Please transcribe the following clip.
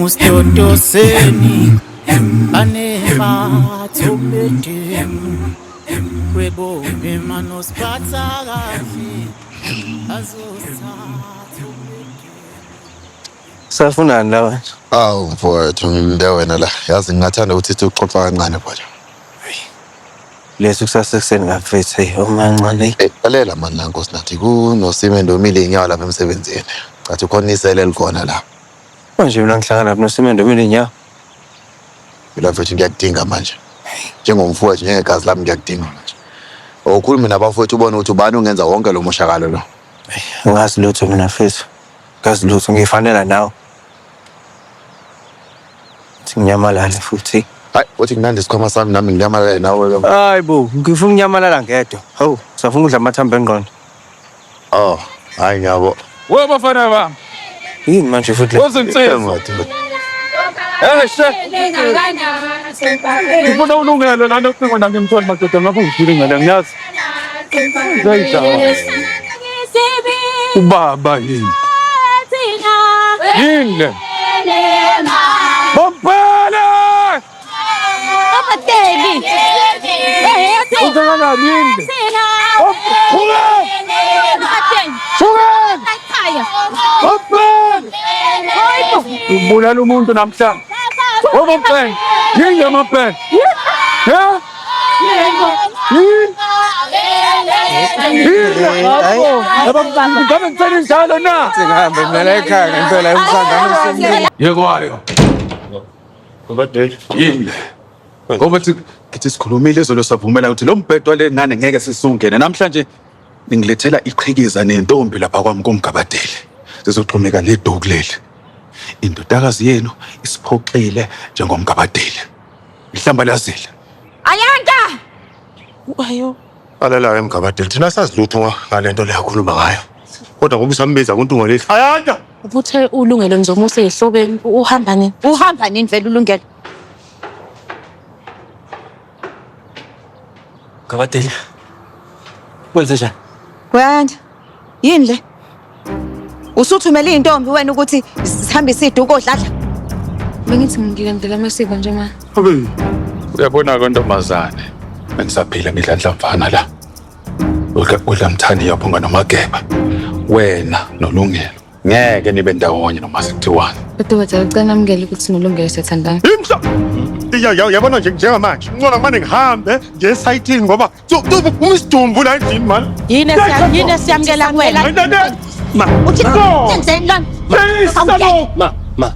Mustotoseni banebatho bedemu webone manosiphatha kahle azosithatha Safunani la manje? Awu mfowethu ngilinde wena la. Yazi ngingathanda ukuthi sithi uxoxa kancane mfowethu. Lethu kusasekuseni ngafethu hey omancane. Eh, lalela mani la Nkosinathi kunoSimende omile inyawo lapha emsebenzini. Cathi khona isele elikhona la. Manje mina ngihlangana noSimende omile inyawo. Mina mfethu ngiyakudinga manje. Njengomfowethu njengegazi lami ngiyakudinga manje. Awukhulume nabafowethu ubone ukuthi ubani ongenza wonke lo moshakalo lo. Angazi lutho mina mfethu. Ngazi lutho ngifanela nawe. Thi nginyamalale futhi. Hayi, uthi nginande isikhwama sami nami nginyamalale nawe ke. Hayi bo, ngifuna ukunyamalala ngedwa. Hawu, safuna ukudla amathambo engqondo. Oh, hayi ngiyabo. We bafana bami. Yini manje futhi le? Wozinsizwa. Madoda. Eh she. Ngifuna ulungelo lana ucingo nami ngimtholi madoda ngakho ngifile ngale ngiyazi. Zayidlala. Ubaba yini? Yini le? Bompele! Ungakanani yini le? Suka! Ubulala umuntu namhlanje. Omampela. Yini le mampela? Ha? Yini? Yini? Ngabe ngicela injalo na? Singahambe mina la ekhaya ngempela umhlangano usemini. Yekwayo. Yini le? Ngoba thi sikhulumile izolo savumela ukuthi lo mbhedo wale ngane ngeke sisungene namhlanje ningilethela iqhikiza nentombi lapha kwami komgabadele sizoxhumeka neduku leli indodakazi yenu isiphoxile njengomgabadele ihlambalazile Ayanda! Ayo. Lalela-ke Mgabadeli, thina sazi lutho ngale nto le akhuluma ngayo. Kodwa ngoba usambiza kuNtungo leli. Ayanda! Ubuthe ulungelo ngizomusa ezihlobeni. Uhamba nini? Uhamba nini vele ulungelo? Gabadeli. Wenze njani? Uyanda. Yini le? Usuthumele intombi wena ukuthi sihambise iduku odladla. Bengithi ngilandela amasiko nje ma. Uyabona ke ntombazane, bengisaphila ngidla nhlamvana la. Udla mthandi yaphunga nomageba. Wena nolungelo ngeke nibe ndawonye noma sekuthiwani. Kodwa cela namukele ukuthi nolungelo siyathandana. Imhla! Yabona nje njengamanje, ngcono kumane ngihambe ngiye esayitini ngoba uma isidumbu la endlini mani. Yini yini esiyamukela kuwena? Ma, Uthi wenzeni lona? Ma, ma.